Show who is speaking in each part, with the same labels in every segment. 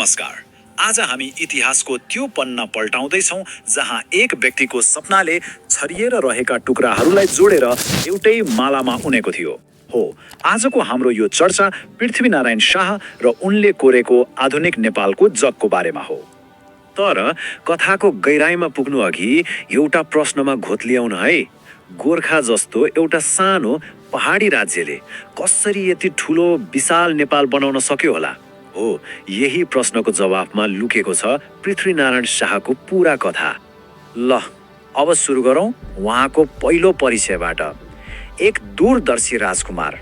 Speaker 1: नमस्कार। आज हामी इतिहासको त्यो पन्ना पल्टाउँदैछौँ जहाँ एक व्यक्तिको सपनाले छरिएर रहेका टुक्राहरूलाई जोडेर एउटै मालामा उनेको थियो। हो, आजको हाम्रो यो चर्चा पृथ्वीनारायण शाह र उनले कोरेको आधुनिक नेपालको जगको बारेमा हो। तर कथाको गहिराइमा पुग्नु अघि एउटा प्रश्नमा घोत्ल्याउन है। गोर्खा जस्तो एउटा सानो पहाडी राज्यले कसरी यति ठुलो विशाल नेपाल बनाउन सक्यो होला? हो, यही प्रश्नको जवाफमा लुकेको छ पृथ्वीनारायण शाहको पूरा कथा। ल, अब सुरु गरौँ उहाँको पहिलो परिचयबाट। एक दूरदर्शी राजकुमार।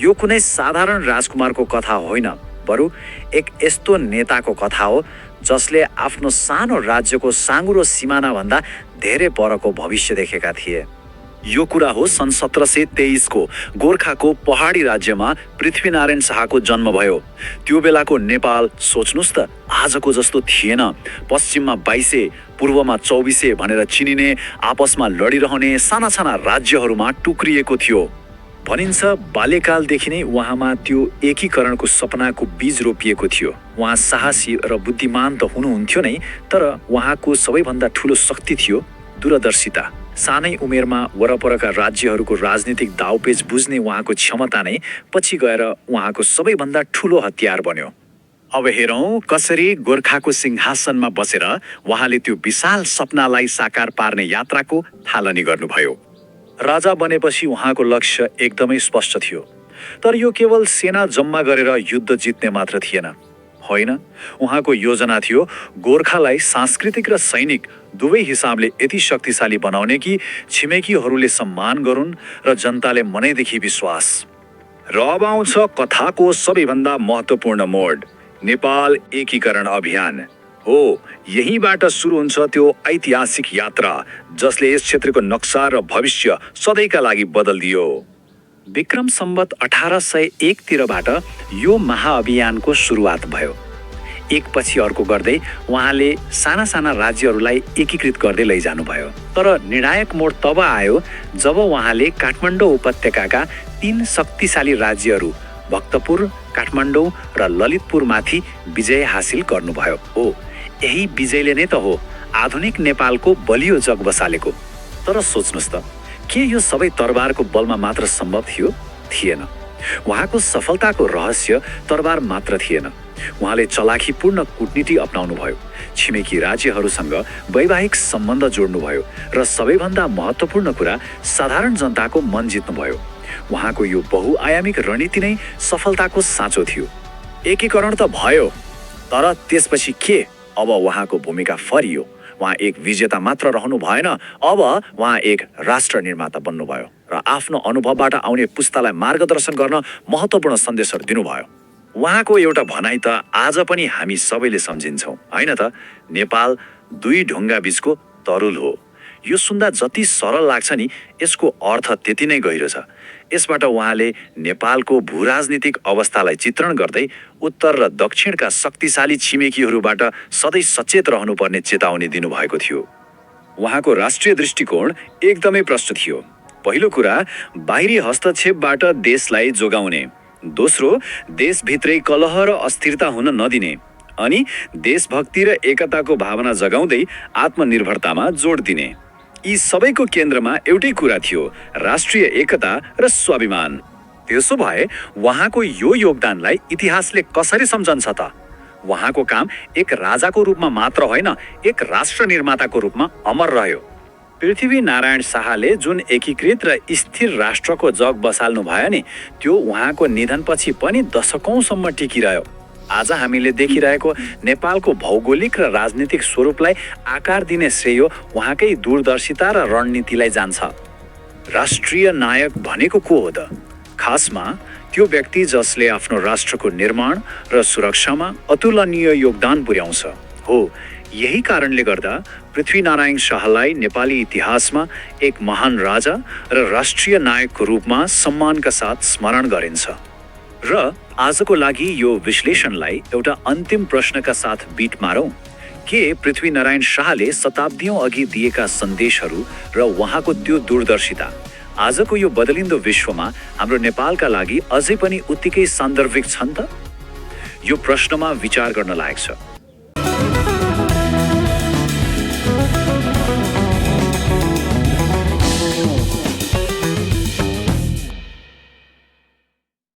Speaker 1: यो कुनै साधारण राजकुमारको कथा होइन, बरु एक यस्तो नेताको कथा हो जसले आफ्नो सानो राज्यको साँघुरो सिमानाभन्दा धेरै परको भविष्य देखेका थिए। यो कुरा हो सन् 1723 को गोर्खाको पहाडी राज्यमा पृथ्वीनारायण शाहको जन्म भयो। त्यो बेलाको नेपाल सोच्नुस् त आजको जस्तो थिएन। पश्चिममा 22 पूर्वमा 24 भनेर चिनिने आपसमा लडिरहने साना साना राज्यहरूमा टुक्रिएको थियो। भनिन्छ बाल्यकालदेखि नै उहाँमा त्यो एकीकरणको सपनाको बीज रोपिएको थियो। उहाँ साहसी र बुद्धिमान त हुनुहुन्थ्यो नै, तर उहाँको सबैभन्दा ठुलो शक्ति थियो दूरदर्शिता। सानै उमेरमा वरपरका राज्यहरूको राजनीतिक दाउपेच बुझ्ने उहाँको क्षमता नै पछि गएर उहाँको सबैभन्दा ठुलो हतियार बन्यो। अब हेरौँ कसरी गोर्खाको सिंहासनमा बसेर उहाँले त्यो विशाल सपनालाई साकार पार्ने यात्राको थालनी गर्नुभयो। राजा बनेपछि उहाँको लक्ष्य एकदमै स्पष्ट थियो। तर यो केवल सेना जम्मा गरेर युद्ध जित्ने मात्र थिएन, होइन। उहाँको योजना थियो गोर्खालाई सांस्कृतिक र सैनिक दुवै हिसाबले यति शक्तिशाली बनाउने कि छिमेकीहरूले सम्मान गरून् र जनताले मनैदेखि विश्वास। र अब आउँछ कथाको सबैभन्दा महत्त्वपूर्ण मोड, नेपाल एकीकरण अभियान। हो, यहीँबाट सुरु हुन्छ त्यो ऐतिहासिक यात्रा जसले यस क्षेत्रको नक्सा र भविष्य सधैँका लागि बदलिदियो। विक्रम सम्वत 1801 तिरबाट यो महाअभियानको सुरुवात भयो। एकपछि अर्को गर्दै उहाँले साना साना राज्यहरूलाई एकीकृत गर्दै लैजानुभयो। तर निर्णायक मोड तब आयो जब उहाँले काठमाडौँ उपत्यकाका 3 शक्तिशाली राज्यहरू भक्तपुर, काठमाडौँ र ललितपुरमाथि विजय हासिल गर्नुभयो। हो, यही विजयले नै त हो आधुनिक नेपालको बलियो जग बसालेको। तर सोच्नुस् त, के यो सबै तरबारको बलमा मात्र सम्भव थियो? थिएन। उहाँको सफलताको रहस्य तरबार मात्र थिएन। उहाँले चलाखीपूर्ण कूटनीति अपनाउनुभयो, छिमेकी राज्यहरूसँग वैवाहिक सम्बन्ध जोड्नुभयो र सबैभन्दा महत्त्वपूर्ण कुरा साधारण जनताको मन जित्नुभयो। उहाँको यो बहुआयामिक रणनीति नै सफलताको साँचो थियो। एकीकरण त भयो, तर त्यसपछि के? अब उहाँको भूमिका फरियो। उहाँ एक विजेता मात्र रहनु भएन, अब उहाँ एक राष्ट्र निर्माता बन्नुभयो र आफ्नो अनुभवबाट आउने पुस्तालाई मार्गदर्शन गर्न महत्त्वपूर्ण सन्देशहरू दिनुभयो। उहाँको एउटा भनाइ त आज पनि हामी सबैले सम्झिन्छौँ, होइन त? नेपाल दुई ढुङ्गा बीचको तरुल हो। यो सुन्दा जति सरल लाग्छ नि, यसको अर्थ त्यति नै गहिरो छ। यसबाट उहाँले नेपालको भूराजनीतिक अवस्थालाई चित्रण गर्दै उत्तर र दक्षिणका शक्तिशाली छिमेकीहरूबाट सधैँ सचेत रहनुपर्ने चेतावनी दिनुभएको थियो। उहाँको राष्ट्रिय दृष्टिकोण एकदमै प्रष्ट थियो। पहिलो कुरा, बाहिरी हस्तक्षेपबाट देशलाई जोगाउने। दोस्रो, देशभित्रै कलह र अस्थिरता हुन नदिने। अनि देशभक्ति र एकताको भावना जगाउँदै आत्मनिर्भरतामा जोड दिने। यी सबैको केन्द्रमा एउटै कुरा थियो, राष्ट्रिय एकता र स्वाभिमान। त्यसो भए उहाँको यो योगदानलाई इतिहासले कसरी सम्झन्छ त? उहाँको काम एक राजाको रूपमा मात्र होइन, एक राष्ट्र निर्माताको रूपमा अमर रह्यो। पृथ्वीनारायण शाहले जुन एकीकृत र स्थिर राष्ट्रको जग बसाल्नु भयो नि, त्यो उहाँको निधनपछि पनि दशकौँसम्म टिकिरह्यो। आज हामीले देखिरहेको नेपालको भौगोलिक र राजनीतिक स्वरूपलाई आकार दिने श्रेय उहाँकै दूरदर्शिता र रणनीतिलाई जान्छ। राष्ट्रिय नायक भनेको को हो त? खासमा त्यो व्यक्ति जसले आफ्नो राष्ट्रको निर्माण र सुरक्षामा अतुलनीय योगदान पुर्याउँछ। हो, यही कारणले गर्दा पृथ्वीनारायण शाहलाई नेपाली इतिहासमा एक महान राजा र राष्ट्रिय नायकको रूपमा सम्मानका साथ स्मरण गरिन्छ। र आजको लागि यो विश्लेषणलाई एउटा अन्तिम प्रश्नका साथ बिट मारौँ। के पृथ्वीनारायण शाहले शताब्दीौँ अघि दिएका सन्देशहरू र उहाँको त्यो दूरदर्शिता आजको यो बदलिँदो विश्वमा हाम्रो नेपालका लागि अझै पनि उत्तिकै सान्दर्भिक छन् त? यो प्रश्नमा विचार गर्न लायक छ।